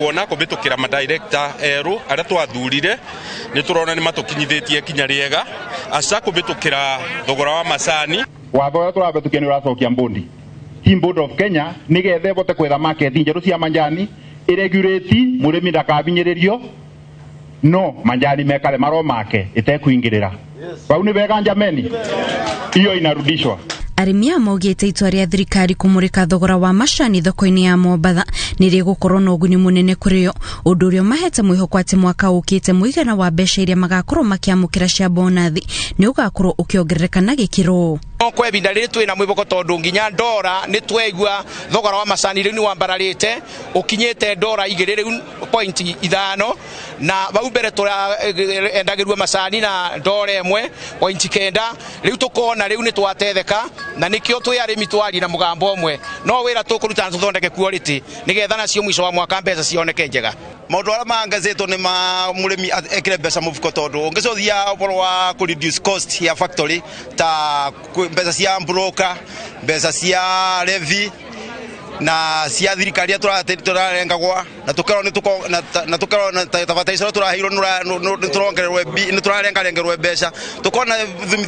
Kuona kũhĩtũkĩra madirector erũ arĩa twathurire nĩ tũrona nĩ matũkinyithĩtie kinya rĩega aca kũhĩtũkĩra thogora wa macani. Watho ũrĩa tũrabĩtũkia nĩ ũracokia mbondi Tea Board of Kenya nĩgetha ĩvote kwetha market njerũ cia manjani, ĩregurate mũrĩmi ndakabinyĩrĩrio, no manjani mekare maro make ĩtekuingĩrĩra vau nĩ vega njameni, hiyo inarudishwa. Arĩmi aya maugĩte itua rĩa thirikari kũmũrĩka thogora wa macani thoko-inĩ ya Mombatha nĩ rĩgũkorwo na ũguni mũnene kũrĩ o, ũndũ ũrĩa ũmahete mwĩhoko atĩ mwaka ũkĩte mũigana wa mbeca iria magakorwo makĩamũkĩra cia bonathi nĩ ũgakorwo ũkĩongerereka na gĩkĩro. No kwa ihinda rĩrĩ twĩna mwĩhoko tondũ nginya ndora nĩ twegua thogora wa macani rĩu nĩ wambararĩte ũkinyĩte ndora igĩrĩ rĩu point ithano, na vau mbere tũraendagĩrwo macani na ndora 1.9. Rĩu tũkona rĩu nĩ twatetheka, na nĩkĩo twĩ arĩmi twaria na mũgambo ũmwe, no wĩra tũkũruta na tũthondeke quality nĩgetha nacio mũico wa mwaka mbeca cioneke njega. Maũndũ arĩa mangazĩtwo nĩ ma mũrĩmi ekĩre mbeca mũbuko, tondũ ũngĩcothia ũhoro wa kũ reduce cost ya factory ta mbeca cia broker, mbeca cia levy na cia thirikari iria tũrarengagwa, na tũkerwo nĩ na tũkerwo na ta fertilizer tũraheirwo nĩ tũrongererwo nĩ tũrarengarengerwo mbeca, tũkona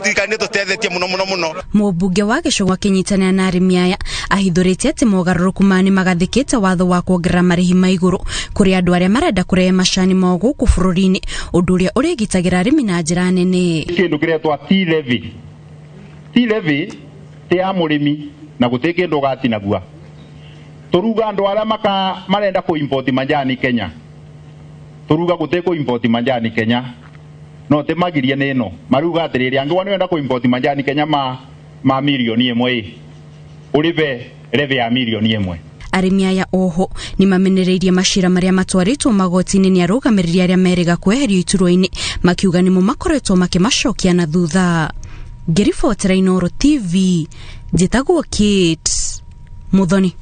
thirikari nĩ tũtethetie mũno mũno mũno. Mũmbunge wa Gĩcũgũ akĩnyitanĩra na arĩmi aya ahithũrĩtie atĩ mogarũrũku maya nĩ magathĩkĩte watho wa kuongerera marĩhi ma igũrũ kũrĩ andũ arĩa marenda kũrehe macani mao gũkũ bũrũri-inĩ, ũndũ ũrĩa ũrĩgitagĩra arĩmi na njĩra nene. Kĩndũ kĩretwa tea levy, tea levy ti ya mũrĩmi na gũtirĩ kĩndũ ũgatinagua. Tũruga andũ arĩa maka marenda kũ import majani Kenya, tũruga gũtirĩ kũ import majani Kenya, no ti magirie nĩ ĩno maruga atĩrĩrĩ, angĩkorwo nĩ ũrenda kũ import majani Kenya ma mirioni 1 ĩ ũrĩbe levy ya mirioni 1. Arĩmi aya oho nĩ mamenereirie macira marĩa matwarĩtwo magoti-inĩ nĩ arũgamĩrĩri arĩa merĩga kweherio iturwa-inĩ, makiuga nĩmo makoretwo makĩmacokia na thutha. Ngĩribotera Inooro TV, njĩtagwo Kate Muthoni.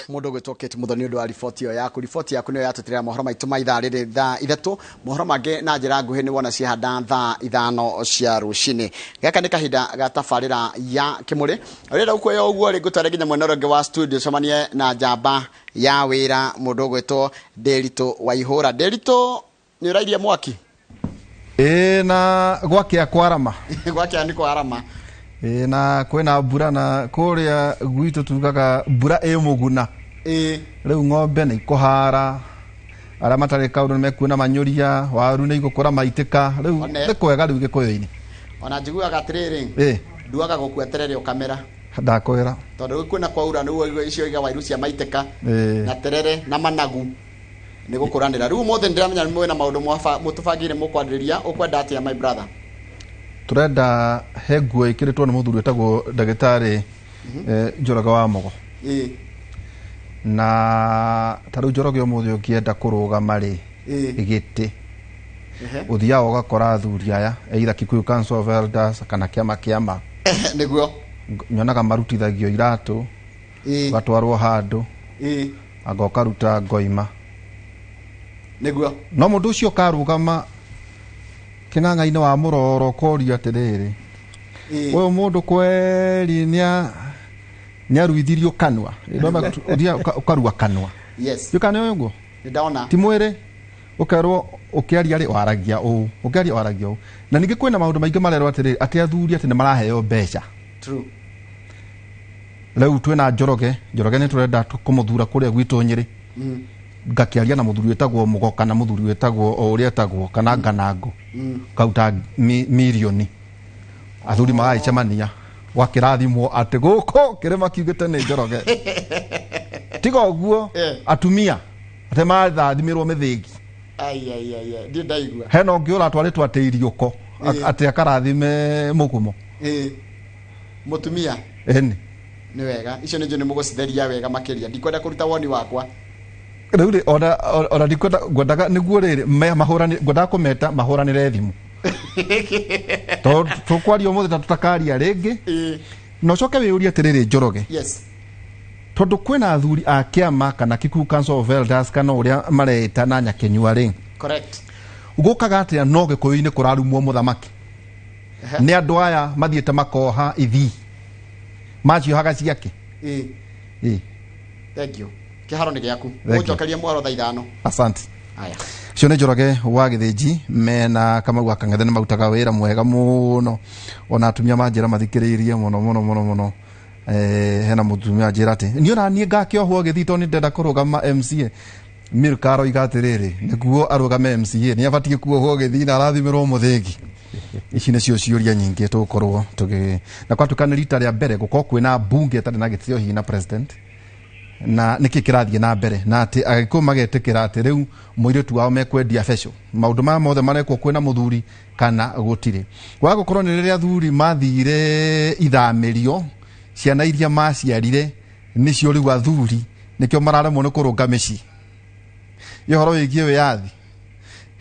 Mũndũ ũgwĩtwo Kate Muthoni ũndũ wa riboti ĩyo yaku. Riboti yaku nĩyo yatũtirĩra mohoro maitũ ma ithaa rĩrĩ thaa 3. Mohoro mangĩ na njĩra nguhĩ nĩ wona ciahanda thaa 5 cia rũcinĩ. Gaka nĩ kahinda ga tabarĩra ya kĩmũrĩ. Ũrenda gũkuoya ũguo rĩ, ngũtware nginya mwena ũrĩa ũngĩ wa studio cemanie na njamba ya wĩra, mũndũ ũgwĩtwo Ndĩritũ Waihũra. Ndĩritũ, nĩ ũrairie mwaki? Ĩĩ, na gwakĩa kwarama. Gwakĩa nĩ kwarama. Ĩĩ, na kwĩna mbura, na kũrĩa gwitũ tugaga mbura ĩ mũguna. Rĩu ng'ombe nĩ ikũhara, arĩa matarĩ kaũndũ nĩ mekuona manyũria, waru nĩ igũkũra maitĩka. Rĩu nĩ kwega rĩu gĩkũyũ-inĩ. Ona njiguaga atĩrĩrĩ, nduaga gũkua terere ũkamera. Ndakwĩra. Tondũ rĩu kwĩna kwaura nĩguo icio iga wairu cia maitĩka na terere na managu nĩ gũkũranĩra. Rĩu ũmũthĩ nĩndĩramenya mwĩna maũndũ mũtũbangĩire mũkwarĩrĩria. Ũkwenda atĩa, my brother? Tũrenda he nguo ĩkĩrĩtwo nĩ mũthuri wĩtagwo ndagĩtarĩ Njoroge wa Mugo. Na ta rĩu Njoroge ũmũthĩ ũngĩenda kũrũgama rĩ gĩtĩ, ũthiaga ũgakora athuri aya either Kikuyu Council of Elders kana kĩama kĩama. Nĩguo. Nyonaga marutithagio iratũ, ũgatwarwo handũ, anga ũkaruta ngoima. Nĩguo. No mũndũ ũcio ũkarũgama kĩng'ang'a-inĩ wa mũroro ũkorio atĩrĩrĩ, ũyũ mũndũ kweri nĩaruithirio kanua. Ũthiaga ũkarua kanua. Kana nĩ ũguo? Nĩndona. Ti mwĩrĩ ũkerwo ũkĩaria rĩ waragia ũũ, ũkĩaria waragia ũũ. Na ningĩ kwĩna maũndũ maingĩ marerwo atĩrĩrĩ, atĩ athuri atĩ nĩ maraheo mbeca. True. Rĩu twĩna Njoroge, Njoroge nĩ tũrenda kũmũthura kũrĩa gwitũ Nyĩrĩ. Ngakĩaria na mũthuri wĩtagwo Mũgo kana mũthuri wĩtagwo o ũrĩa etagwo kana Nganangũ. Kauta mirioni. Athuri magagĩcemania gwakĩrathimwo atĩ gũkũ kĩrĩma kiugĩte nĩ Njoroge. Tiga ũguo, atumia atĩ marathimirwo mĩthĩgi. Ai, ai, ai, ai, ndirĩ ndaigua. Hena ũngĩ ũratwarĩtwo atĩ iriũko, atĩ akarathime mũgumo. Mũtumia. Ĩni. Nĩ wega, icio nĩ njũĩ nĩ mũgũcitheria wega makĩria. Ndikwenda kũruta woni wakwa. Rĩu rĩ, ona ndikwenda, ngwendaga nĩguo rĩrĩ, mahũrani, ngwendaga kũmeta mahũranĩre thimũ. Tondũ tũkwaria ũmũthĩ ta tũtakaria rĩngĩ. Na ũcoke wĩyũrie atĩrĩrĩ, Njoroge. Tondũ kwĩna athuri a kĩama kana Kikuyu Council of Elders kana ũrĩa mareĩta na Nyakenyua rĩ. Gũkaga atĩa no Gĩkũyũ-inĩ kũrarumwo mũthamaki? Nĩ andũ aya mathiĩte makoha ithii. Maciohaga ciake. Thank you. Kĩharo nĩ gĩaku. Thank you. Ũnjokerie mwaro thaa 5. Asante. Aya. Cio nĩ Njoroge wa Gĩthĩnji mena Kamau wa Kang'ethe, nĩ marutaga wĩra mwega mũno, ona atumia manjĩra mathikĩrĩirie mũno mũno mũno mũno. Hena mũtumia anjĩra atĩ niĩ ona niĩ ngakĩohwo gĩthii tondũ nĩ ndĩrenda kũrũgama MCA. Milka aroiga atĩrĩrĩ, nĩguo arũgame MCA nĩ abatiĩ kuohwo gĩthii na arathimĩrwo mũthĩgi. Ici nĩcio ciũria nyingĩ tũgũkorwo tũgĩ na kwatuĩka nĩ rita rĩa mbere gũkorwo kwĩna mbunge ĩtarĩ na gĩtĩo hihi na president, na nĩkĩ kĩrathiĩ na mbere, na atĩ Agĩkũyũ magetĩkĩra atĩ rĩu mũirĩtu wao mekwendia becũ, maũndũ maya mothe marekwo kwĩna mũthuri kana gũtirĩ. Kwaga gũkorwo nĩ rĩrĩa athuri mathire ithamĩrio, ciana iria maciarire nĩcio rĩu athuri nĩkĩo mararemwo nĩ kũrũnga mĩciĩ. Ĩ ũhoro wĩgiĩ wĩyathi,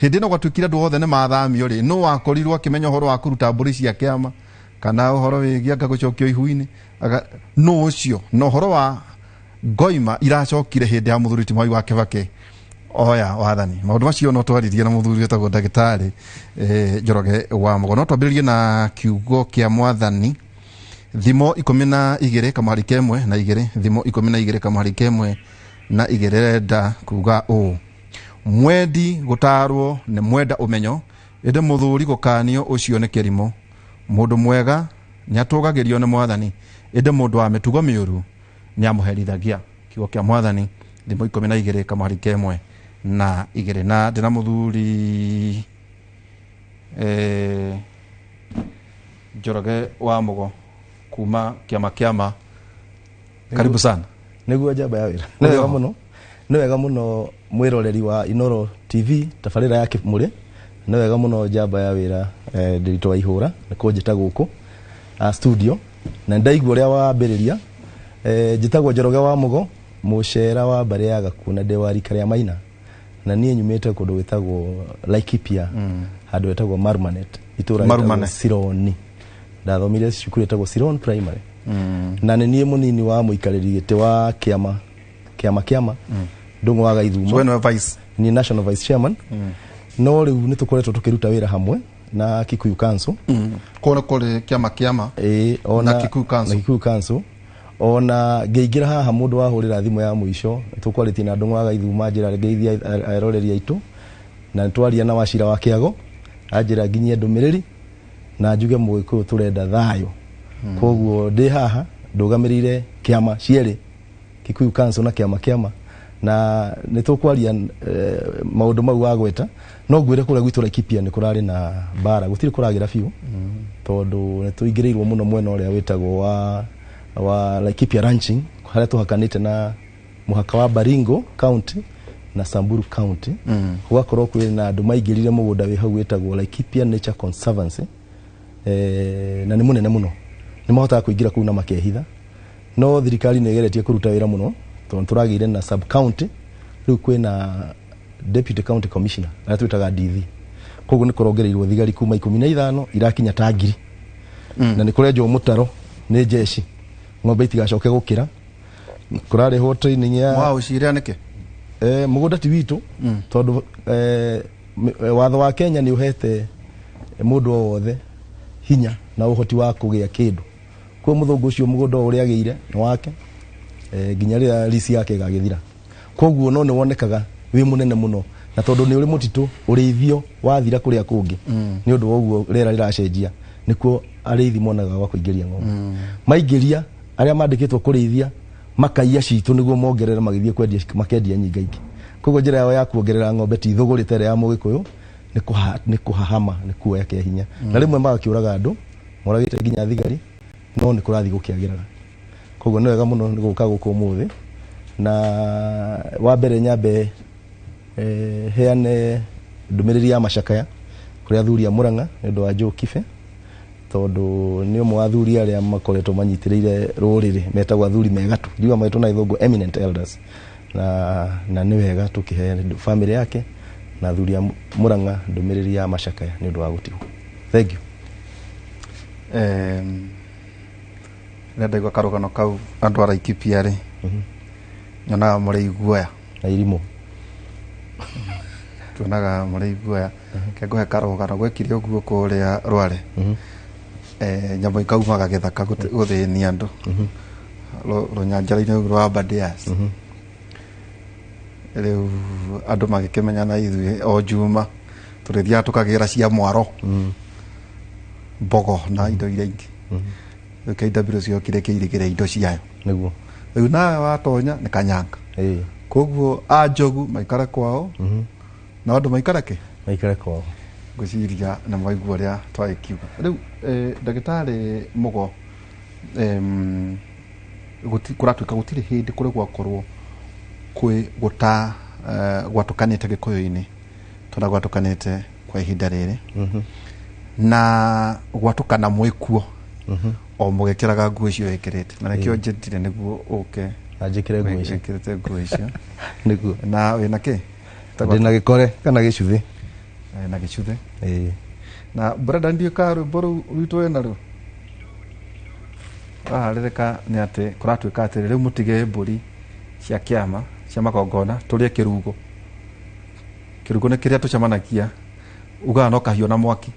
hĩndĩ ĩno gwatuĩkire andũ othe nĩ mathamio rĩ, nũ wakorirwo akĩmenya ũhoro wa kũruta mbũri cia kĩama kana ũhoro wĩgiĩ anga gũcokio ihu-inĩ, nũ ũcio? Na ũhoro wa ngoima iracokire hĩndĩ ya mũthuri ti Mwai wa Kĩbakĩ oya wathani. Maũndũ macio no twaririe na mũthuri wĩtagwo ndagĩtarĩ Njoroge wa Mũgo. No twambĩrĩrie na kiugo kĩa mwathani, thimo 12 kamũhari ka 1 na 2, thimo 12 kamũhari ka 1 na 2 renda kuga ũũ: mwendi gũtarwo nĩ mwenda ũmenyo, ĩndĩ mũthuri gũkanio ũcio nĩ kĩrimũ. Mũndũ mwega nĩatũgagĩrio nĩ mwathani, ĩndĩ mũndũ wa mĩtugo mĩũru nĩamũherithagia. Kiugo kĩa mwathani, thimo 12 kamũhari ka 1 na 2. Na ndĩna mũthuri Njoroge wa Mũgo kuma kĩama kĩama, karibu sana. Nĩguo njamba ya wĩra. Nĩ wega mũno, nĩ wega mũno mwĩroreri wa Inoro TV tabarĩra ya Kĩmũrĩ. Nĩ wega mũno njamba ya wĩra, Ndiritu wa Ihũra nĩ kũnjĩta gũkũ studio, na ndaigua ũrĩa wambĩrĩria. Njĩtagwo Njoroge wa Mũgo, mũcera wa mbarĩ ya Gakuo, na ndĩ wa rika rĩa Maina, na niĩ nyumĩte kũndũ gwĩtagwo Laikipia, handũ hetagwo Marumanet, itũra rĩtagwo Sironi. Ndathomire cukuru ĩtagwo Siron Primary. Na nĩ niĩ mũnini wa mũikarĩri gĩtĩ wa kĩama kĩama kĩama Ndung'u wa Gaithuma. So we vice? Ni national vice chairman. No rĩu nĩ tũkoretwo tũkĩruta wĩra hamwe na Kikuyu Council. Kũrĩa kũrĩ kĩama kĩama na Kikuyu Council. Na Kikuyu Council. Ona ngĩingĩra haha mũndũ wahũrĩra thimũ ya mũico, tũkwarĩtie na Ndung'u wa Gaithuma, njĩra ngeithia eroreri aitũ, na nĩtwaria na Wachira wa Kĩago, anjĩra nginyie ndũmĩrĩri na njuge Mũgĩkũyũ tũrenda thayũ. Koguo ndĩ haha ndũgamĩrĩire kĩama cierĩ, Kikuyu Council na kĩama kĩama, na nĩ tũkwaria maũndũ mau wagweta. No ngwĩre kũrĩa gwitũ Laikipia nĩ kũrarĩ na mbara, gũtirĩ kũragĩra biũ, tondũ nĩ tũingĩrĩirwo mũno mwena ũrĩa wĩtagwo wa Laikipia Ranching, harĩa tũhakanĩte na mũhaka wa Baringo County na Samburu County. Gũgakorwo kwĩ na andũ maingĩrire mũgũnda wĩ hau wĩtagwo Laikipia Nature Conservancy, na nĩ mũnene mũno, nĩ mahotaga kũingĩra kũu na makehitha. No thirikari nĩ ĩgeretie kũruta wĩra mũno, tondũ tũragĩire na sub county, rĩu kwĩna deputy county commissioner arĩa twĩtaga DV. Koguo nĩ kũrongereirwo thigari kuma 15 irakinya ta 1000, na nĩ kũrenjwo mũtaro nĩ jeshi ng'ombe itigacoke gũkĩra. Kũrarĩhwo training ya mwaũcire nĩkĩ? Mũgũnda ti witũ, tondũ watho wa Kenya nĩ ũhete mũndũ o wothe hinya na ũhoti wa kũgĩa kĩndũ. Koguo mũthũngũ ũcio mũgũnda ũrĩa agĩire nĩ wake, nginya rĩrĩa lease yake ĩgagĩthira. Koguo no nĩ wonekaga wĩ mũnene mũno, na tondũ nĩ ũrĩ mũtitũ, ũrĩithio wathira kũrĩa kũngĩ, nĩ ũndũ wa ũguo rĩera rĩracenjia, nĩkuo arĩithi monaga gwa kũingĩria ng'ombe. Maingĩria arĩa mandĩkĩtwo kũrĩithia makaiya citũ nĩguo mongerere magĩthiĩ kwendia, makendia nyingaingĩ. Koguo njĩra yao ya kuongerera ng'ombe ti thũgũrĩ ta ĩrĩa ya Mũgĩkũyũ, nĩ kũhahama, nĩ kuoya kĩa hinya. Na rĩmwe magakĩũraga andũ, moragĩte nginya thigari, no nĩ kũrathiĩ gũkĩagĩraga. Koguo nĩ wega mũno nĩ gũka gũkũ ũmũthĩ. Na wa mbere nyambe heane ndũmĩrĩri ya macakaya kũrĩ athuri a Murang'a nĩ ũndũ wa Joe Kibe, tondũ nĩ ũmwe wa athuri arĩa makoretwo manyitĩrĩire rũrĩrĩ, metagwo athuri megatũ, ndiuga metwo na gĩthũngũ eminent elders, na nĩ wega tũkĩhe family yake na athuri a Murang'a ndũmĩrĩri ya macakaya nĩ ũndũ wa gũtigwo. Thank you. Rĩrĩa ndaigua karũgano kau andũ a Laikipia rĩ, nyonaga mũrĩ iguoya na irimũ. Tuonaga mũrĩ iguoya. Ke ngũhe karũgano gwekire ũguo kũrĩa Rware. Nyamũ ikaumaga gĩthaka gũthĩnia andũ rũnyanjara-inĩ rũu rwa Aberdares. Rĩu andũ magĩkĩmenya na ithuĩ o Juma tũrĩthiaga tũkagĩra cia mwaro mbogo na indo iria ingĩ. Rĩu KWS yokire ĩkĩirĩgĩra indo ciayo. Nĩguo. Rĩu nawe watonya nĩ kanyanga. Koguo a Njogu maikare kwao na andũ maikare kĩ? Maikare kwao. Ngwĩciria nĩ mwaigua ũrĩa twagĩkiuga. Rĩu ndagĩtarĩ Mugo, kũratuĩka gũtirĩ hĩndĩ kũrĩ gwakorwo kwĩ gũta gwatũkanĩte Gĩkũyũ-inĩ tondũ gwatũkanĩte kwa ihinda rĩrĩ na gwatũkana mwĩkuo o mũgĩkĩraga nguo icio wĩkĩrĩte, na nĩkĩo njĩtire nĩguo ũke na njĩkĩre nguo icio. Wĩkĩrĩte nguo icio. Nĩguo. Na wĩna kĩ? Ndĩna gĩkore kana gĩcuthĩ. Na gĩcuthĩ. Na brother, ndiũ ka rwĩmbo rũu rwitũ wĩna rũu waharĩrĩka nĩ atĩ kũratuĩka atĩrĩ, rĩu mũtige mbũri cia kĩama cia magongona tũrĩe kĩrugo. Kĩrugo nĩ kĩrĩa tũcemanagia ugaga no kahiũ na mwaki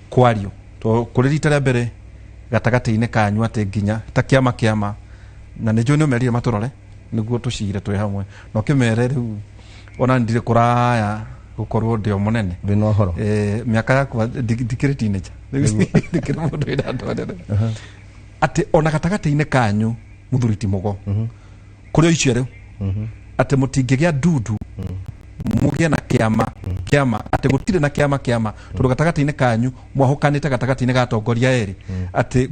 kwario, to kũrĩ rita rĩa mbere gatagatĩ-inĩ kanyu atĩ nginya ta kĩama kĩama, na nĩ njũĩ nĩ ũmerire matũrore nĩguo tũcire twĩ hamwe, na ũkĩmere rĩu ona ndirĩ kũraya gũkorwo ndĩ o mũnene. Wĩna ũhoro. Mĩaka yakwa ndikĩrĩ teenager, ndikĩrĩ mũndũ wĩna andũ anene, atĩ ona gatagatĩ-inĩ kanyu mũthuri ti Mũgo kũrĩ o icio rĩu atĩ mũtingĩgĩa ndundu mũgĩe na kĩama kĩama, atĩ gũtirĩ na kĩama kĩama tondũ gatagatĩ-inĩ kanyu mwahũkanĩte gatagatĩ-inĩ ga atongoria erĩ, atĩ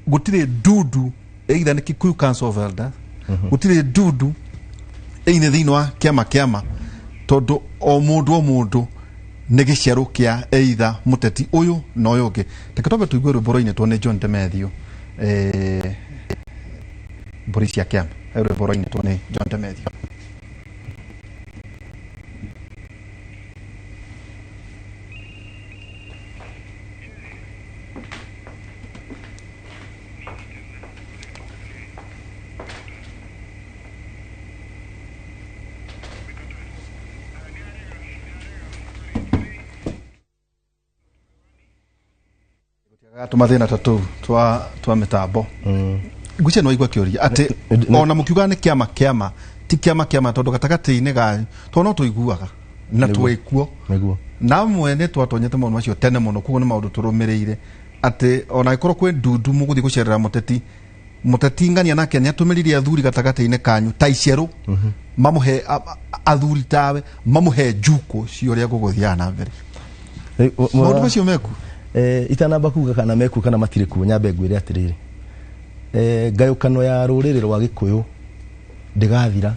gũtirĩ ndundu either nĩ Kikuyu Council of Elders, gũtirĩ ndundu ĩinĩ thĩinĩ wa kĩama kĩama, tondũ o mũndũ nĩ gĩciaro kĩa either mũteti ũyũ na ũyũ ũngĩ. Reke twambe tũigue rwĩmbo rũinĩtwo nĩ John Demethio, mbũri cia kĩama. He rwĩmbo rũinĩtwo nĩ John Demethio. Tũmathĩna ta tũu twa mĩtambo ngwĩciria nĩ waigua kĩũria atĩ ona mũkiugaga nĩ kĩama kĩama ti kĩama kĩama, tondũ gatagatĩ-inĩ ganyu tondũ no tũiguaga na twĩkuo na amwe nĩ twatonyete maũndũ macio tene mũno, koguo nĩ maũndũ tũrũmĩrĩire atĩ ona angĩkorwo kwĩ ndundu mũgũthiĩ gũcerera mũteti, mũteti ng'ania nake nĩ atũmĩrire athuri gatagatĩ-inĩ kanyu ta icerũ mamũhe athuri tawe mamũhe njukũ cia ũrĩa gũgũthiaga na mbere. Maũndũ macio meku? Itanamba kuga kana meku kana matirĩ kuo, nyambe ngwĩre atĩrĩrĩ, ngayũkano ya rũrĩrĩ rwa Gĩkũyũ ndĩgathira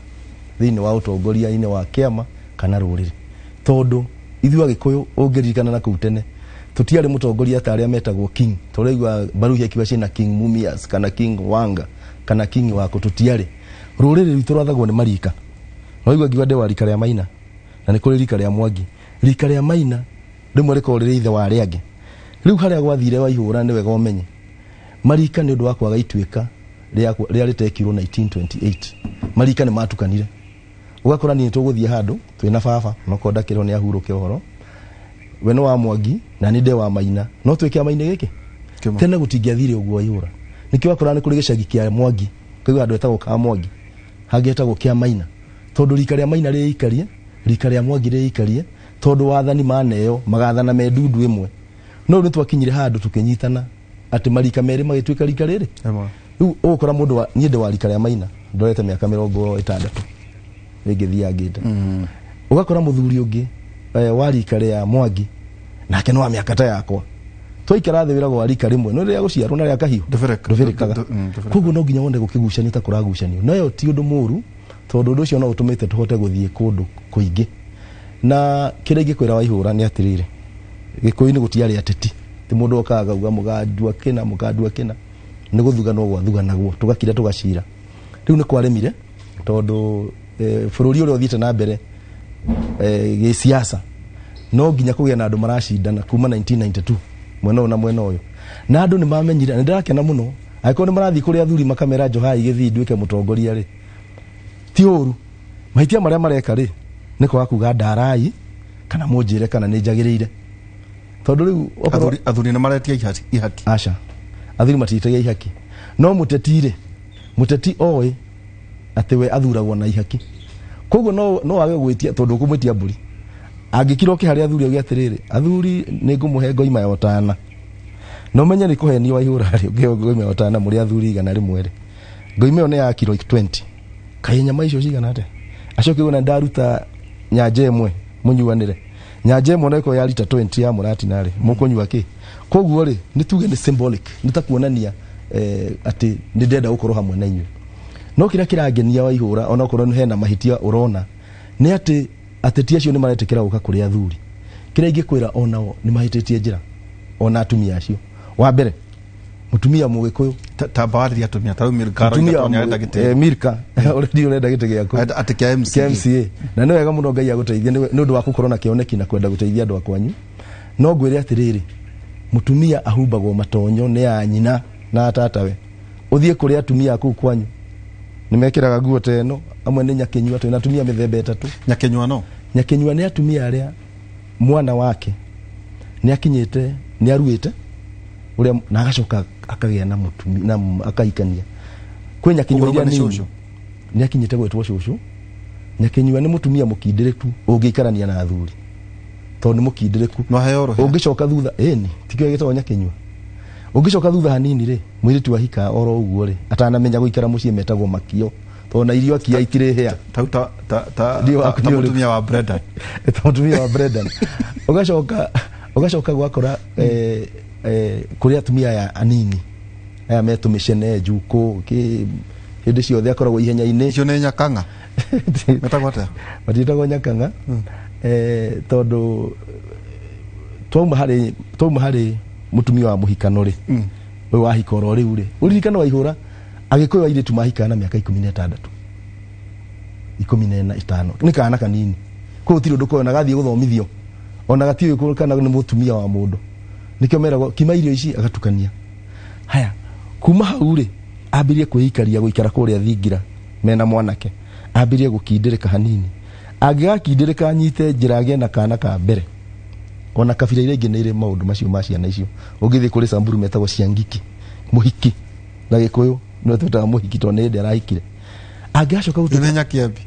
thĩinĩ wa ũtongoria-inĩ wa kĩama kana rũrĩrĩ, tondũ ithuĩ Agĩkũyũ ũngĩririkana na kũu tene tũtiarĩ mũtongoria ta arĩa metagwo king, tũraigua Baruhi akiuga ciĩna King Mumias kana King Wanga kana King wako, tũtiarĩ. Rũrĩrĩ rwitũ rwathagwo nĩ marika. Waigua ngiuga ndĩ wa rika rĩa Maina na nĩ kũrĩ rika rĩa Mwangi. Rika rĩa Maina rĩmwe rĩkoragwo rĩrĩ ithe wa arĩa angĩ. Rĩu harĩa gwathire Waihũra nĩ wega ũmenye marika nĩ ũndũ wa kwaga ituĩka rĩa rĩtekirwo 1928, marika nĩ matukanire. Ũgakora niĩ tũgũthiĩ handũ twĩna baba nokorwo ndakĩrwo nĩ ahurũke ũhoro, we nĩ wa Mwangi na nĩ ndĩ wa Maina, no twĩ kĩama-inĩ gĩkĩ tene gũtingĩathire ũguo Waihũra. Nĩkĩo wakora nĩ kũrĩ gĩcagi kĩa Mwangi, kũigua handũ hetagwo ka Mwangi, hangĩ hetagwo kĩa Maina, tondũ rika rĩa Maina rĩikarie, rika rĩa Mwangi rĩikarie, tondũ wathani maneo magathana me ndundu ĩmwe. No rĩu nĩtwakinyire handũ tũkĩnyitana atĩ marika merĩ magĩtuĩka rika rĩrĩ. Rĩu ũgũkora mũndũ wa niĩ ndĩ wa rika rĩa Maina, ndorete mĩaka 60 rĩngĩ thiangĩte. Ũgakora mũthuri ũngĩ wa rika rĩa Mwangi nake nĩ wa mĩaka ta yakwa, twaikara thĩ wĩragwo wa rika rĩmwe, no rĩrĩa gũciarwo na rĩa kahiũ ndũbĩrĩkaga. Koguo no nginya wone gũkĩgucanio ta kũragucanio, na ĩyo ti ũndũ mũũru, tondũ ũndũ ũcio no ũtũmĩte tũhote gũthiĩ kũndũ kũingĩ. Na kĩrĩa ingĩkwĩra Waihũra nĩ atĩrĩrĩ, Gĩkũyũ-inĩ gũtiarĩ ateti, ti mũndũ okaga akauga mũgandua kĩna mũgandua kĩna, nĩ gũthuganwo gwathuganagwo tũgakira tũgacira. Rĩu nĩ kwaremire tondũ bũrũri ũrĩa ũthiĩte na mbere gĩsiasa no nginya kũgĩa na andũ maracindana kuma 1992 mwena ũyũ na mwena ũyũ, na andũ nĩ mamenyire. Na nĩndĩrakena mũno angĩkorwo nĩ marathiĩ kũrĩ athuri makamera njohai gĩthiĩ nduĩke mũtongoria rĩ, ti ũru. Mahĩtia marĩa mareka rĩ nĩ kwaga kuga ndarai kana mũnjĩre kana nĩ njagĩrĩire, tondũ rĩu athuri nĩ maretia ihaki. Aca, athuri matiĩtagia ihaki, no mũteti rĩ, mũteti oĩ Atĩ we athuragwo na ihaki. Koguo no wage gwĩtia tondũ ũkũmwĩtia mbũri. Angĩkira oke harĩa athuri auge atĩrĩrĩ, athuri nĩ ngũmũhe ngoima ya ũtana. Na ũmenye nĩ kũhenio waihũra rĩ, ũngĩheo ngoima ya ũtana mũrĩ athuri 100 rĩ. Ngoima ĩyo nĩ ya kiro 20. Kaĩ nyama icio cigana atĩa? Acoke auge na ndaruta nyanja ĩmwe mũnyuanĩre. Nyanja ĩmwe ona ĩkorwo ya rita 20 ya mũratina rĩ, mũkũnyua kĩ? Koguo rĩ, nĩ tuge nĩ symbolic, nĩ ta kuonania atĩ nĩ ndĩrenda gũkorwo hamwe na inyuĩ. No kĩrĩa kĩrangenia Waihũra ona okorwo hena mahĩtia ũrona nĩ atĩ ateti acio nĩ maretĩkĩra gũka kũrĩ athuri. Kĩrĩa ingĩkwĩra onao nĩ mahĩtĩtie njĩra, ona atumia acio. Wa mbere, mũtumia Mũgĩkũyũ tamba warĩria atumia ta rĩu Milka aroiga tondũ nĩarenda gĩtĩ. Milka already ũrenda gĩtĩ gĩaku. Atĩ kĩa MCA. Kĩa MCA. Na nĩ wega mũno Ngai agũteithie nĩ ũndũ wa gũkorwo na kĩoneki na kwenda gũteithia andũ a kwanyu. No ngwĩre atĩrĩrĩ, mũtumia ahumbagwo matonyo nĩ a nyina na tatawe. Ũthiĩ kũrĩ atumia a kũu kwanyu nĩ mekĩraga nguo ta ĩno, amwe nĩ nyakĩnyua, twĩna atumia mĩthemba ĩtatũ. Nyakĩnyua no? Nyakĩnyua nĩ atumia arĩa mwana wake nĩ akinyĩte, nĩ aruĩte ũrĩa, na agacoka akagĩa na mũtumia, na akahikania. Kwĩ nyakĩnyua Ũguo iria nĩ nini, cũcũ? nĩ akinyĩte gwĩtwo cũcũ. Nyakĩnyua nĩ mũtumia mũkindĩrĩku ũngĩikarania na athuri, tondũ nĩ mũkindĩrĩku. No aheo rũhĩa. Ũngĩcoka thutha, ĩni, tikĩo gĩtagwo nyakĩnyua. Ũngĩcoka thutha hanini rĩ, mũirĩtu ahika oro ũguo rĩ, atanamenya gũikara mũciĩ metagwo makio, tondũ na irio akia itirĩ hĩa. Ta, ta, ta, ta, Ndio ta, waku ta nĩ ũrĩkũ? mũtumia wa Brendan. Ta mũtumia wa Brendan. Ũgacoka gwakora, kũrĩ atumia aya anini aya metũmĩcene njukũ kĩ hĩndĩ ciothe akoragwo ihenya-inĩ. Icio nĩ nyakang'a. Metagwo atĩa? Matiĩtagwo nyakang'a. Tondũ twauma harĩ mũtumia wa mũhikano rĩ, ũyũ wahika oro rĩu rĩ, ũririkane Waihũra Agĩkũyũ airĩtu mahikaga na mĩaka 16, 14, 5, nĩ kana kanini. Koguo gũtirĩ ũndũ koĩ, ona gathiĩ gũthomithio ona gatiũĩ kana nĩ mũtumia wa mũndũ. Nĩkĩo meragwo kima irio ici agatukania. Haya, kuma hau rĩ, ambĩrĩrie kwĩikaria gũikara kũrĩa thingira mena mwanake, ambĩrĩrie gũkindĩrĩka hanini. Angĩgakindĩrĩka anyite njĩra agĩe na kana ka mbere. Ona kabira iria ingĩ nĩ irĩ maũndũ macio ma ciana icio. Ũngĩthiĩ kũrĩ Samburu metagwo ciangiki, mũhiki na Gĩkũyũ nĩwe twĩtaga mũhiki tondũ nĩ hĩndĩ arahikire. Angĩgacoka gũtuĩka Nĩ Nyakĩambi.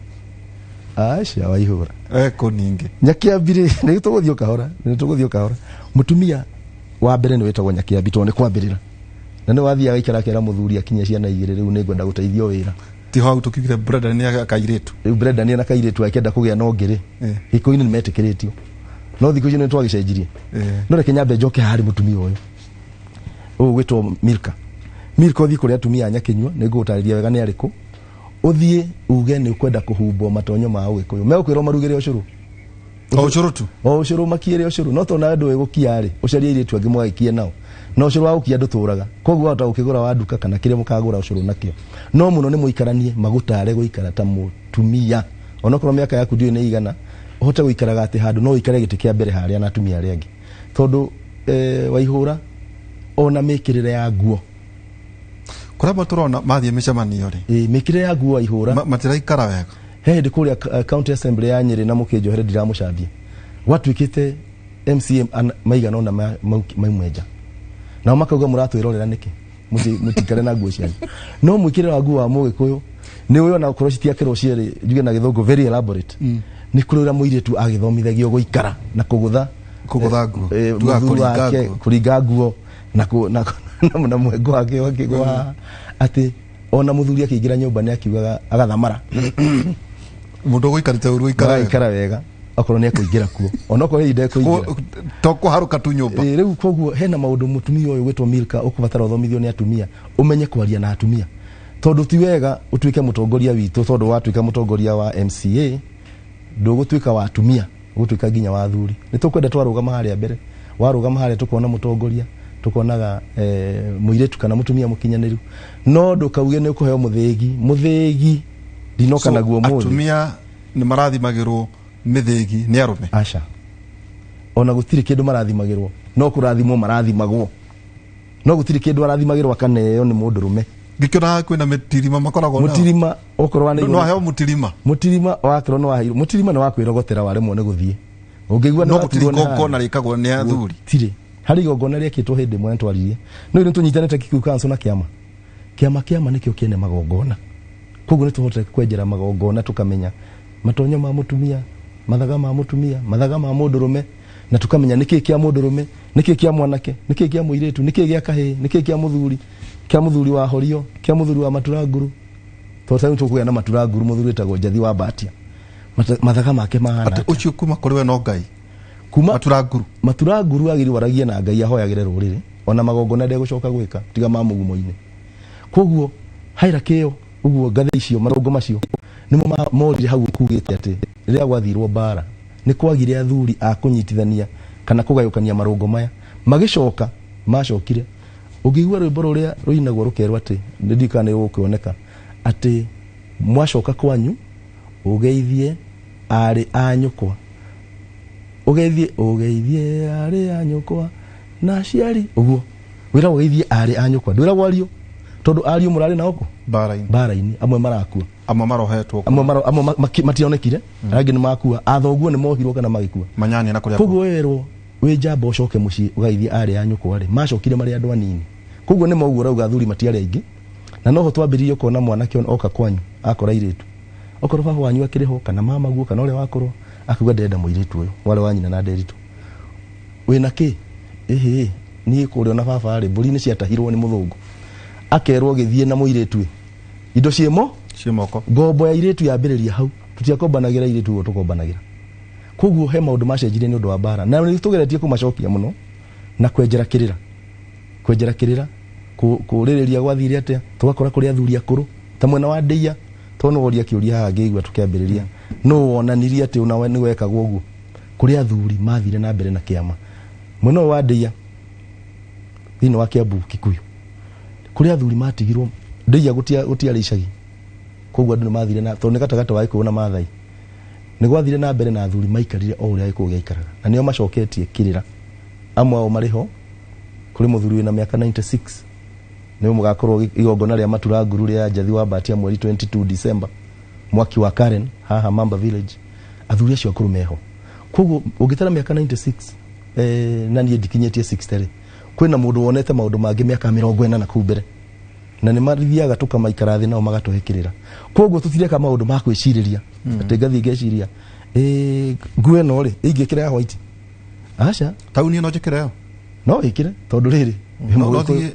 Aca, Waihũra. Kũ ningĩ. Nyakĩambi rĩ, nĩ tũgũthiĩ o kahora, nĩ tũgũthiĩ o kahora. Mũtumia wa mbere nĩ wĩtagwo Nyakĩambi tondũ nĩ kwambĩrĩra. Na nĩ wathiaga agaikara akera mũthuri akinye ciana igĩrĩ rĩu nĩ ngwenda gũteithio wĩra. Ti hau tũkiugire Brendan nĩ akairĩtu. Rĩu Brendan nĩ akairĩtu akĩenda kũgĩa na ũngĩ rĩ. Gĩkũyũ-inĩ nĩ metĩkĩrĩtio. No thikũ ici nĩ twagĩcenjirie. No reke nyambe njoke haha harĩ mũtumia ũyũ. Ũyũ ũgwĩtwo Milka. Milka ũthiĩ kũrĩ atumia a Nyakĩnyua, nĩ ngũgũtarĩria wega nĩ arĩkũ. Ũthiĩ uge nĩ ũkwenda kũhumbwo matonyo ma Ũgĩkũyũ. Megũkwĩra ũmarugĩre ũcũrũ. O ũcũrũ tu? O ũcũrũ makiĩre ũcũrũ. No tondũ nawe ndũĩ gũkia rĩ, ũcarie airĩtu angĩ mũgagĩkie nao. Na ũcũrũ wa gũkia ndũtũraga. Koguo wahota gũkĩgũra wa nduka kana kĩrĩa mũkagũra ũcũrũ nakĩo. No mũno nĩ mũikaranie, magũtare gũikara ta mũtumia. Onokorwo mĩaka yaku ndiũĩ nĩ igana, ũhote gũikaraga atĩ handũ no ũikare gĩtĩ kĩa mbere harĩa na atumia arĩa angĩ. Tondũ, Waihũra ona mĩkĩrĩre ya nguo. Kũrĩa amwe tũrona mathiĩ mĩcemanio rĩ. Mĩkĩrĩre ya nguo Waihũra. Matiraikara wega. He hĩndĩ kũrĩa County Assembly ya Nyĩrĩ na mũkĩnjohere ndiramũcambia. Gwatuĩkĩte MCA maigana ũna maumwe nja. Nao makauga mũratwĩrorera nĩkĩ? Mũtikare na nguo cianyu. No mwĩkĩrĩre wa nguo wa Mũgĩkũyũ nĩ ũyũ ona okorwo citiakĩrwo cierĩ, njuge na gĩthũngũ very elaborate. Nĩ kũrĩ ũrĩa mũirĩtu agĩthomithagio gũikara na kũgũtha. Kũgũtha nguo. Tugaga Mũthuri kũringa wake, nguo. kũringa nguo na na mwengo wake wakĩgwa atĩ ona mũthuri akĩingĩra nyũmba nĩ akiugaga agathamara. Mũndũ ũgũikarĩte ũru aikara wega. Aikara wega okorwo nĩ ekũingĩra kuo. Ona okorwo hihi ndekũingĩra. To kũharũka tu nyũmba. Rĩu koguo hena maũndũ mũtumia ũyũ gwĩtwo Milka ũkũbatara ũthomithio nĩ atumia, ũmenye kwaria na atumia. Tondũ ti wega ũtuĩke mũtongoria witũ, tondũ watuĩka mũtongoria wa MCA ndũgũtuĩka wa atumia, ũgũtuĩka nginya wa athuri. Nĩ tũkwenda twarũgama harĩa mbere, warũgama harĩa tũkona mũtongoria, tukonaga mũirĩtu kana mũtumia mũkinyanĩru. No ndũkauge nĩ ũkũheo mũthĩgi, mũthĩgi ndinoka So, naguo mũthĩ. Atumia nĩ marathimagĩrwo mĩthĩgi nĩ arũme? Aca. Ona gũtirĩ kĩndũ marathimagĩrwo, no kũrathimwo marathimagwo. No gũtirĩ kĩndũ arathimagĩrwo akaneo nĩ mũndũrũme. Ngĩkĩona kwĩna mĩtirima makoragwo nayo. Mũtirima okorwo wa nĩ No aheo mũtirima. Mũtirima wakorwo no aheirwo. Mũtirima nĩ wa kwĩrogotera waremwo nĩ gũthiĩ. Ũngĩigua nĩ No waturwo gũtirĩ nĩ igongona handũ. rĩkagwo nĩ athuri. Gũtirĩ. Harĩ igongona rĩekĩtwo hĩndĩ ĩmwe nĩtwaririe. No rĩu nĩtũnyitanĩte Kikuyu Council na kĩama. Kĩama kĩama nĩkĩo kĩene magongona. Koguo nĩ tũhotete kwenjera magongona tũkamenya matonyo ma mũtumia, mathaga ma mũtumia, mathaga ma mũndũrũme, na tũkamenya nĩkĩĩ kĩa mũndũrũme, nĩkĩĩ kĩa mwanake, nĩkĩĩ kĩa mũirĩtu, nĩkĩĩ gĩa kahĩĩ, nĩkĩĩ kĩa mũthuri, kĩa mũthuri wa horio, kĩa mũthuri wa maturanguru. Tondũ rĩu tũkũgĩa na maturanguru, mũthuri wĩtagwo Njathi wa Mbatia, mathaga make mahana atĩ ũcio kuma kũrĩ we no Ngai kuma maturanguru. Maturanguru agĩrĩirwo aragie na Ngai, ahoyagĩre rũrĩrĩ, ona magongona ndegũcoka gwĩka tiga ma mũgumo-inĩ. Koguo hierarchy ĩyo, ũguo ngathĩ icio, marũngo macio nĩmo morire hau kugĩte atĩ rĩrĩa gwathirwo mbara nĩ kwagire athuri a kũnyitithania kana kũgayũkania marũngo maya. Magĩcoka macokire, ũngĩigua rwĩmbo rũrĩa rũinagwo rũkerwo atĩ nĩ ndiũĩ kana nĩ rũgũkĩoneka, atĩ mwacoka kwanyu ũgeithie arĩ a nyũkwa, ũgeithie ũgeithie arĩ a nyũkwa na aciari, ũguo wĩragwo ũgeithie arĩ a nyũkwa, ndwĩragwo ariũ, tondũ ariũ mũrarĩ nao kũ mbara-inĩ, mbara-inĩ, amwe marakua, amwe marohetwo, amwe maro, amwe mationekire, angĩ nĩ makua, athoguo nĩ mohirwo kana magĩkua manyani na kũrĩa. Koguo werwo wĩ njamba ũcoke mũciĩ ũgeithie arĩ a nyũkwa rĩ, macokire marĩ andũ anini. Koguo nĩ mauguo rauga athuri matiarĩ aingĩ, na noho twambĩrĩirie kuona mwanake oka kwanyu akora irĩtu, okorwo baba wanyu akĩrĩ ho kana mama guo kana ũrĩa wakorwo akiuga ndĩrenda mũirĩtu ũyũ mwarĩ wa nyina na Nderitũ, wĩna kĩ? Ĩhĩ, niĩ kũrĩa ona baba rĩ, mbũri nĩ ciatahirwo nĩ mũthũngũ, akerwo gĩthiĩ na mũirĩtu ĩ, indo ciĩmo ciĩ moko. Ngombo ya irĩtu yambĩrĩria hau, tũtiakombanagĩra irĩtu ũguo tũkombanagĩra. Koguo he maũndũ macenjirie nĩ ũndũ wa mbara, na nĩ tũgeretie kũmacokia mũno na kwenjera kĩrĩra, kwenjera kĩrĩra, kũrĩrĩria gwathire atĩa, tũgakora kũrĩ athuri akũrũ ta mwena wa Ndĩia, tondũ nĩ woria kĩũria haha ngĩigua tũkĩambĩrĩria, nũ wonanirie atĩ ona nĩ wekagwo ũguo? Kũrĩ athuri mathire na mbere na kĩama mwena ũyũ wa Ndĩia thĩinĩ wa Kiambu Kikuyu, kũrĩ athuri matigirwo Ndĩia, gũtiarĩ icagi, koguo andũ nĩ mathire na tondũ nĩ gatagatĩ wa Gĩkũyũ na Maathai, nĩ gwathire na mbere na athuri maikarire o ũrĩa Gĩkũyũ gĩaikaraga, na nĩo macoketie kĩrĩra. Amwe ao marĩ ho, kũrĩ mũthuri wĩna mĩaka 96 nĩwe mũgakorwo igongona rĩa maturanguru rĩa Njathi wa Mbatia mweri 22 December, mwaki wa Karen haha Mamba Village. Athuri acio akũrũ meho. Koguo ũngĩtara mĩaka 96 na niĩ ndikinyĩtie 60 rĩ, kwĩna mũndũ wonete maũndũ mangĩ mĩaka 40 na kũu mbere, na nĩ mathiaga tũkamaikara thĩ nao magatũhe kĩrĩra. Koguo tũtireka maũndũ ma kwĩcirĩria atĩ ngathiĩ ngeciria nguo ĩno rĩ ingĩkĩra ya white, aca. Tauni ĩno njĩkĩre yo? No wĩkĩre, tondũ rĩrĩ No thiĩ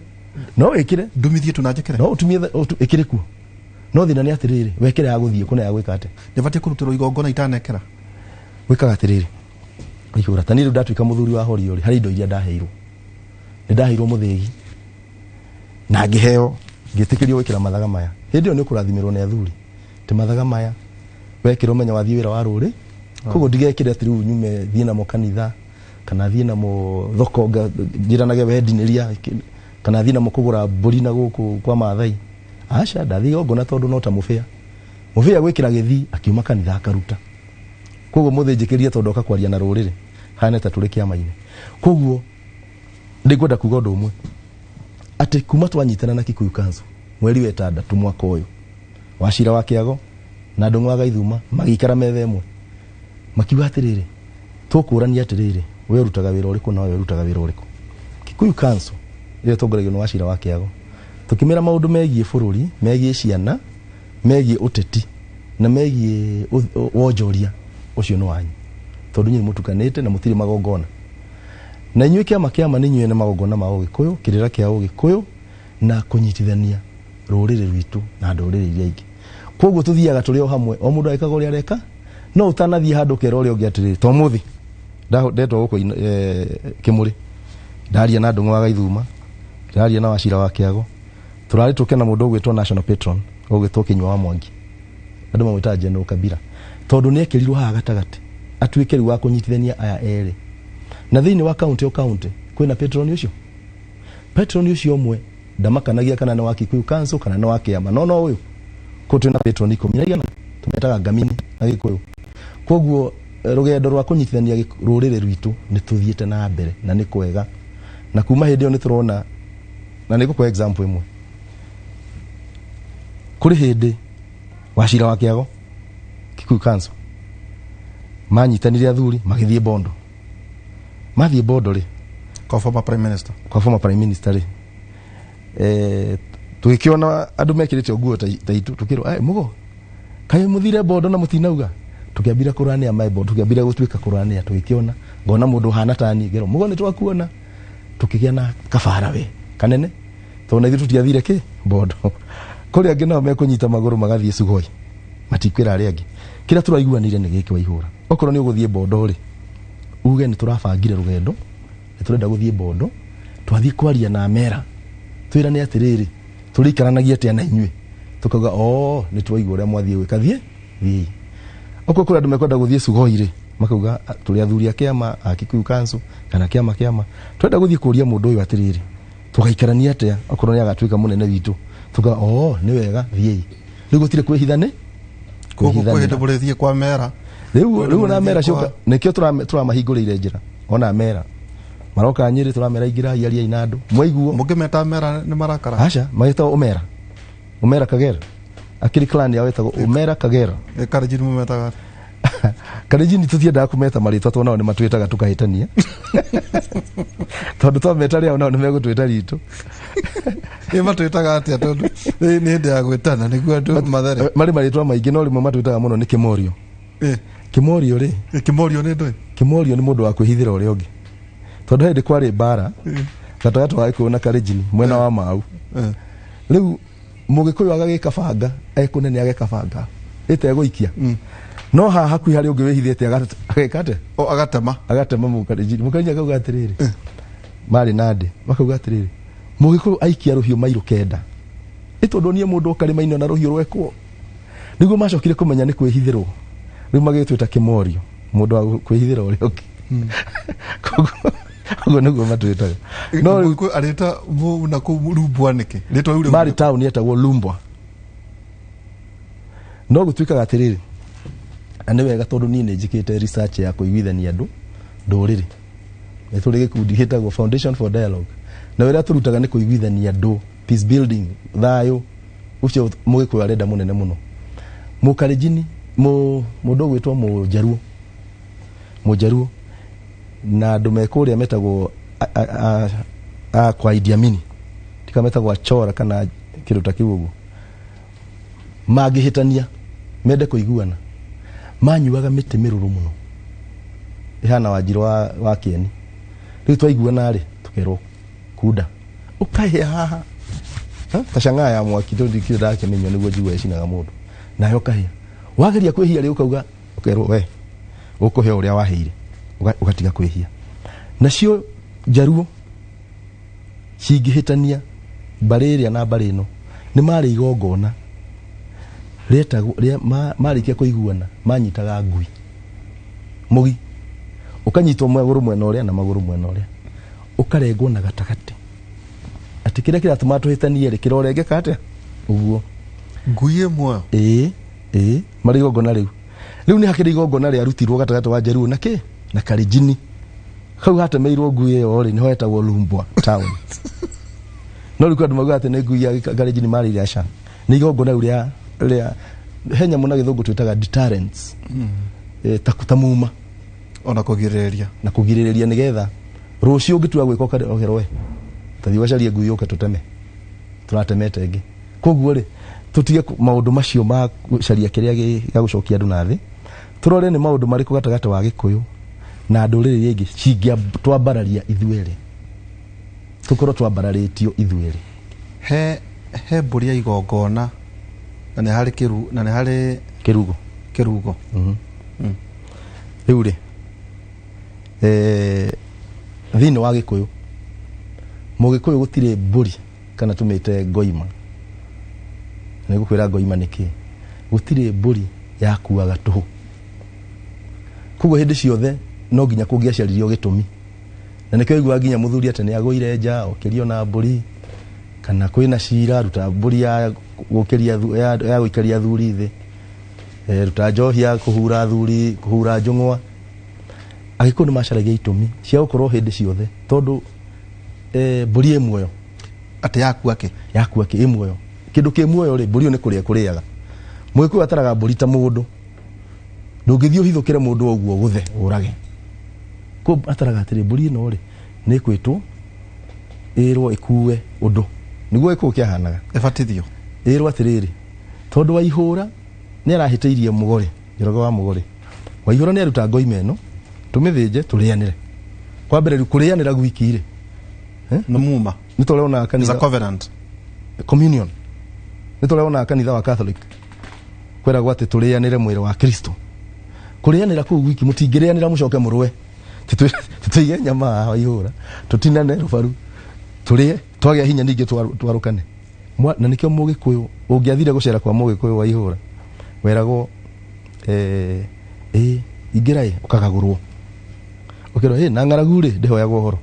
no wĩkĩre ndumithie tu na njĩkĩre. No ũtumie ĩkĩre kuo, no thĩna nĩ atĩrĩrĩ, wekĩra ya gũthiĩ kũna ya gwĩka atĩa? Nĩbatiĩ kũrutĩrwo igongona itanekĩra? Wĩkaga atĩrĩrĩ, ihũra ta niĩ rĩu ndatuĩka mũthuri wa horio rĩ, harĩ indo iria ndaheirwo, nĩ ndaheirwo mũthĩgi na ngĩheo ngĩtĩkĩrio gwĩkĩra mathaga maya. Hĩndĩ ĩyo nĩ ũkũrathimĩrwo nĩ athuri ti mathaga maya wekĩra ũmenya wathiĩ wĩra wa rũrĩ. Koguo ndigekĩre atĩ rĩu nyume thiĩ namo kanitha kana thiĩ namo thoko njĩranage wendinĩria kana thiĩ namo kũgũra mbũri na gũkũ kwa Maathai, aca. Ndathiĩ igongona tondũ no ta mũbĩa mũbĩa gwĩkĩra gĩthii akiuma kanitha akaruta. Koguo mũthĩnjĩkĩrie tondũ oka kwaria na rũrĩrĩ hane ta tũrĩ kĩama-inĩ. Koguo ndĩngwenda kuga ũndũ ũmwe, atĩ kuma twanyitana na Kikuyu Council mweri wa ĩtandatũ mwaka ũyũ, Wacira wa Kĩago na Ndũng'ũ wa Gaithuma magĩikara metha ĩmwe makiuga atĩrĩrĩ, tũkũrania atĩrĩrĩ, we ũrutaga wĩra ũrĩkũ na we ũrutaga wĩra ũrĩkũ. Kikuyu Council ĩrĩa ĩtongoragio nĩ Wacira wa Kĩago, tũkĩmĩra maũndũ megiĩ bũrũri, megiĩ ciana, megiĩ ũteti na megiĩ wonjoria, ũcio nĩ wanyu, tondũ inyuĩ nĩ mũtukanĩte na mũtirĩ magongona, na inyuĩ kĩama kĩama nĩ inyuĩ nĩ magongona ma Ũgĩkũyũ, kĩrĩra kĩa Ũgĩkũyũ na kũnyitithania rũrĩrĩ rwitũ na ndũrĩrĩ iria ingĩ. Koguo tũthiaga tũrĩ o hamwe, o mũndũ agĩkaga ũrĩa areka, no ũtanathiĩ handũ ũkera ũrĩa ũngĩ atĩrĩrĩ, to mũthĩ ndetwo gũkũ Kĩmũrĩ, ndaria na Ndũng'ũ wa Gaithuma, ndaria na Wacira wa Kĩago, tũrarĩ tũke na mũndũ ũgwĩtwo national patron ũgwĩtwo Kĩnyua wa Mwangi, andũ mamwĩtaga General Kabila, tondũ nĩ ekĩrirwo haha gatagatĩ atuĩke rĩu wa kũnyitithania aya erĩ. Na thĩinĩ wa county o county kwĩna patron ũcio, patron ũcio ũmwe ndamakanagia kana nĩ wa Kikuyu Council kana nĩ wa kĩama, no no ũyũ kũ twĩna patron 10 na tũmetaga ngamini na Gĩkũyũ. Koguo rũgendo rwa kũnyitithania rũrĩrĩ rwitũ nĩ tũthiĩte na mbere na nĩ kwega, na kuma hĩndĩ ĩyo nĩ tũrona, na nĩ ngũkũhe example ĩmwe. Kũrĩ hĩndĩ Wacira wa Kĩago, Kikuyu Council manyitanire athuri magĩthiĩ Bondo, mathiĩ Bondo rĩ kwa former prime minister, kwa former prime minister rĩ, Tũgĩkĩona andũ mekĩrĩte nguo ta itũ, tũkĩrwo ai mugo kaĩ mũthire bondo na mũtinauga. Tũkĩambira kũrania mai bondo, tũkĩambira gũtuĩka kũrania, tũgĩkĩona ngona mũndũ ũhana tani ngero mugo nĩ twakuona. Tũkĩgĩa na kabara we kanene tondũ na ithuĩ tũtiathire kĩ bondo. Kũrĩ angĩ nao mekũnyita magũrũ magathiĩ Sugoi, matikwĩra arĩa angĩ. Kĩrĩa tũraiguanĩire nĩ gĩkĩ Waihũra, okorwo nĩ ũgũthiĩ bondo rĩ, uge nĩ tũrabangire rũgendo, nĩ tũrenda gũthiĩ bondo, twathiĩ kwaria na mera twĩrane atĩrĩrĩ, tũrĩikaranagia atĩa na inyuĩ. Tukauga o nĩ twaigua ũrĩa mwathiĩ gwĩka, thiĩ thiĩi. Okorwo kũrĩ andũ mekwenda gũthiĩ Sugoi rĩ, makauga tũrĩ athuri a kĩama a Kikuyu Council kana kĩama kĩama, twenda gũthiĩ kũria mũndũ ũyũ atĩrĩrĩ, tũgaikarania atĩa okorwo nĩ agatuĩka mũnene witũ. Tukauga o nĩ wega, thiĩi. Rĩu gũtirĩ kwĩhithane, Gũkũ kwĩ hĩndĩ mũrĩthiĩ kwa mera. Rĩu rĩu ona mera cioka, nĩkĩo tũramahingũrĩire njĩra. Ona mera maroka Nyĩrĩ, tũramera ingĩrai, ariai na andũ mwaiguo. Mũngĩmeta mera nĩ marakara? Aca, magĩtagwo Ũmera, Ũmera Kagera, akĩrĩ clan yao ĩtagwo Ũmera Kagera. Karenjini mũmetaga? Karenjini tũtiendaga kũmeta marĩtwa tondũ nao nĩ matwĩtaga tũkahĩtania, tondũ twameta rĩao nao nĩ megũtwĩta ritũ. Ĩ matwĩtaga atĩa? Tondũ nĩ hĩndĩ ya gwĩtana nĩguo andũ mathere. Marĩ marĩtwa maingĩ, no rĩmwe matwĩtaga mũno nĩ Kĩmorio. Kĩmorio rĩ, Kĩmorio nĩ ndũĩ? Kĩmorio nĩ mũndũ wa kwĩhithĩra ũrĩa ũngĩ, tondũ hĩndĩ kwarĩ mbara gatagatĩ wa Gĩkũyũ na Kalenjin mwena wa Mau. Rĩu Mũgĩkũyũ agagĩka banga ekũnene, ageka banga ĩtegũikia, no haha hakuhĩ harĩ ũngĩ wĩhithĩte, ageka atĩa? O agatema. Agatema Mũkalenjini. Mũkalenjini akauga atĩrĩrĩ, marĩ Nandi, makauga atĩrĩrĩ, Mũgĩkũyũ aikia rũhiũ mairũ 9, ĩ tondũ niĩ mũndũ ũkarĩma-inĩ na rũhiũ rwekwo. Nĩguo macokire kũmenya nĩ kwĩhithĩrwo, rĩu magĩtwĩta Kĩmorio, mũndũ wa kwĩhithĩra ũrĩa ũngĩ. Koguo ũguo nĩguo matwĩtaga. No rĩu Mũgĩkũyũ arĩta na kũu Rumbwa nĩkĩ? Rĩtwa rĩu marĩ taũni etagwo Lumbwa. No gũtuĩkaga atĩrĩrĩ, na nĩ wega tondũ niĩ nĩ njĩkĩte research ya kũiguithania andũ ndũrĩrĩ. Nĩ tũrĩ gĩkundi gĩtagwo Foundation for Dialogue, na wĩra tũrutaga nĩ kũiguithania andũ, peace building, thayũ ũcio Mũgĩkũyũ arenda mũnene mũno. Mũkalenjini, mũndũ ũgwĩtwo Mũjaruo, Mũjaruo na andũ me kũrĩa metagwo kwa Idi Amini, tika metagwo Achora kana kĩndũ ta kĩu ũguo, mangĩhĩtania mende kũiguana, manyuaga mĩtĩ mĩrũrũ mũno ĩhana wanjirũ wa kĩeni. Rĩu twaiguana rĩ, tũkerwo kunda ũkahĩa haha ta cang'aa ya mwaki, tondũ ndikĩrĩ ndakĩmĩnyua nĩguo njigue ĩcinaga mũndũ, nayo ũkahĩa. Wageria kwĩhia rĩ, ũkauga, ũkerwo we ũkũheo ũrĩa wahĩire, ũgatiga kwĩhia. Nacio Njaruo cingĩhĩtania mbarĩ ĩrĩa na mbarĩ ĩno, nĩ marĩ igongona rĩetagwo rĩa marĩkia kũiguana, manyitaga ngui mũgi, ũkanyitwo magũrũ mwena ũrĩa na magũrũ mwena ũrĩa, ũkarengwo na gatagatĩ, atĩ kĩrĩa kĩratũma tũhĩtanie rĩ, kĩrorengeka atĩa ũguo. Ngui ĩ muoyo? Ĩĩ, ĩĩ, marĩ igongona rĩu. Rĩu nĩ hakĩrĩ igongona rĩarutirwo gatagatĩ wa Njaruo na kĩ na Kalenjini, hau hatemeirwo ngui ĩyo rĩ, nĩho hetagwo Lumbwa town. No rĩu andũ maugaga atĩ nĩ ngui ya Kalenjini marĩire, aca, nĩ igongona rĩu rĩa he nyamũ na gĩthũngũ twĩtaga deterrence, ta muma. Ona kũgirĩrĩria. Na kũgirĩrĩria, nĩgetha rũciũ ũngĩtua gwĩka ũkerwo we tathiĩ ũgacarie ngui yũke tũteme, tũratemete ĩngĩ. Koguo rĩ, tũtige maũndũ macio ma gũcaria kĩrĩa gĩa gũcokia andũ na thĩ, tũrore nĩ maũndũ marĩkũ gatagatĩ wa Gĩkũyũ na ndũrĩrĩ iria ingĩ cingĩtwambararia ithuerĩ, tũkorwo twambararĩtio ithuerĩ. He mbũri ya igongona na nĩ harĩ kĩru na nĩ harĩ kĩrugo. Kĩrugo. Rĩu rĩ, thĩinĩ wa Gĩkũyũ, Mũgĩkũyũ gũtirĩ mbũri kana tũmĩte ngoima. Nĩ ngũkwĩra ngoima nĩ kĩĩ. Gũtirĩ mbũri yakuaga tũhũ. Koguo hĩndĩ ciothe no nginya kũngĩacaririo gĩtũmi, na nĩkĩo ũiguaga nginya mũthuri atĩ nĩ agũire nja okĩrio na mbũri, kana kwĩna cira, ruta mbũri ya gũkĩria ya gũikaria athuri thĩ, ruta njohi ya kũhura athuri, kũhura njũng'wa. Agĩkũyũ nĩ macaragia itũmi cia gũkorwo hĩndĩ ciothe, tondũ mbũri ĩ muoyo. Atĩ yakua kĩ? Yakua kĩ, ĩ muoyo. Kĩndũ kĩ muoyo rĩ, mbũri ĩyo nĩ kũrĩa kũrĩaga. Mũgĩkũyũ ataraga mbũri ta mũndũ, ndũngĩthiĩ ũhithũkĩre mũndũ ũguo ũgũthe ũrage. Koguo ataraga atĩrĩ, mbũri ĩno rĩ, nĩ ĩkwĩtwo ĩrwo ĩkue ũndũ. Nĩguo gĩkũyũ kĩahanaga. Ĩbatithio. Ĩrwo atĩrĩrĩ, tondũ Waihũra nĩ arahĩtĩirie Mũgore, Njoroge wa Mũgore. Waihũra nĩ aruta ngoima ĩno, tũmĩthĩnje tũrĩanĩre. Kwa mbere rĩu kũrĩanĩra gwiki rĩ. Nĩ muma. Nĩ tũrona It's a kanitha covenant. Communion. Nĩ tũrona kanitha wa Catholic. Kwĩragwo atĩ tũrĩanĩre mwĩrĩ wa Kristo. Kũrĩanĩra kũu gwiki mũtingĩrĩanĩra mũcoke mũrũe. Tũtige nyama haha Waihũra, tũtinane rũbaru, tũrĩe, twagĩa hinya ningĩ twarũkane. Na nĩkĩo Mũgĩkũyũ ũngĩathire gũcera kwa Mũgĩkũyũ Waihũra, weragwo ingĩra ĩ ũkagagũrwo. Ũkerwo na ng'aragu rĩ ndĩhoyagwo ũhoro.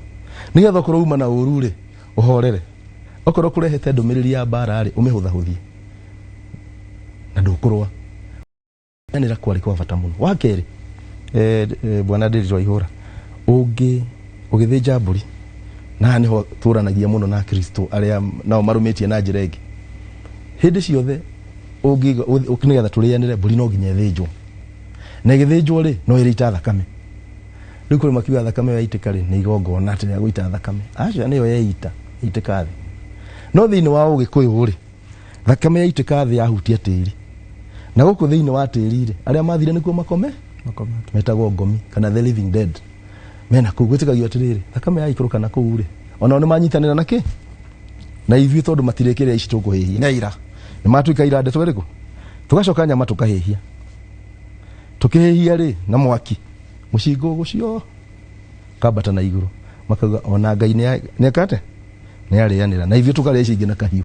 Nĩgetha okorwo uma na ũru rĩ ũhorere. Okorwo kũrehete ndũmĩrĩri ya mbara rĩ ũmĩhũthahũthie. Na ndũkũrũa. Nĩra kwarĩ kwa bata mũno. Wa kerĩ, bwana Ndiritu Waihũra, ũngĩ ũgĩthĩnja mbũri, na haha nĩho tũranagia mũno na Kristo arĩa nao marũmĩtie na njĩra ĩngĩ. Hĩndĩ ciothe nĩgetha tũrĩanĩre mbũri no nginya ĩthĩnjwo. Na ĩgĩthĩnjwo rĩ no ĩrĩita thakame. Rĩu kũrĩ makiuga thakame yaitĩka rĩ nĩ igongona atĩ rĩa gũita thakame. Aca nĩyo yeita, yaitĩka thĩ. No thĩinĩ wa Ũgĩkũyũ rĩ, thakame yaitĩka thĩ yahutia tĩri. Na gũkũ thĩinĩ wa tĩri rĩ, arĩa mathire nĩkuo makome? Metagwo ngomi kana the living dead. Mena kũu gwĩtĩkagio atĩrĩrĩ, thakame yaikũrũka na kũu rĩ, onao nĩ manyitanĩra na kĩ? Na ithuĩ tondũ matirĩkĩrĩa ici tũkũhĩhia. Nĩ aira. Nĩ matuĩka ira ndeto ĩrĩkũ? Tũgacoka nyama tũkahĩhia. Tũkĩhĩhia rĩ na mwaki, mũcingo ũcio kambata na igũrũ. Makauga ona Ngai nĩ ekate? Nĩ arĩanĩra. Na ithuĩ tũkarĩa ici ingĩ na kahiũ.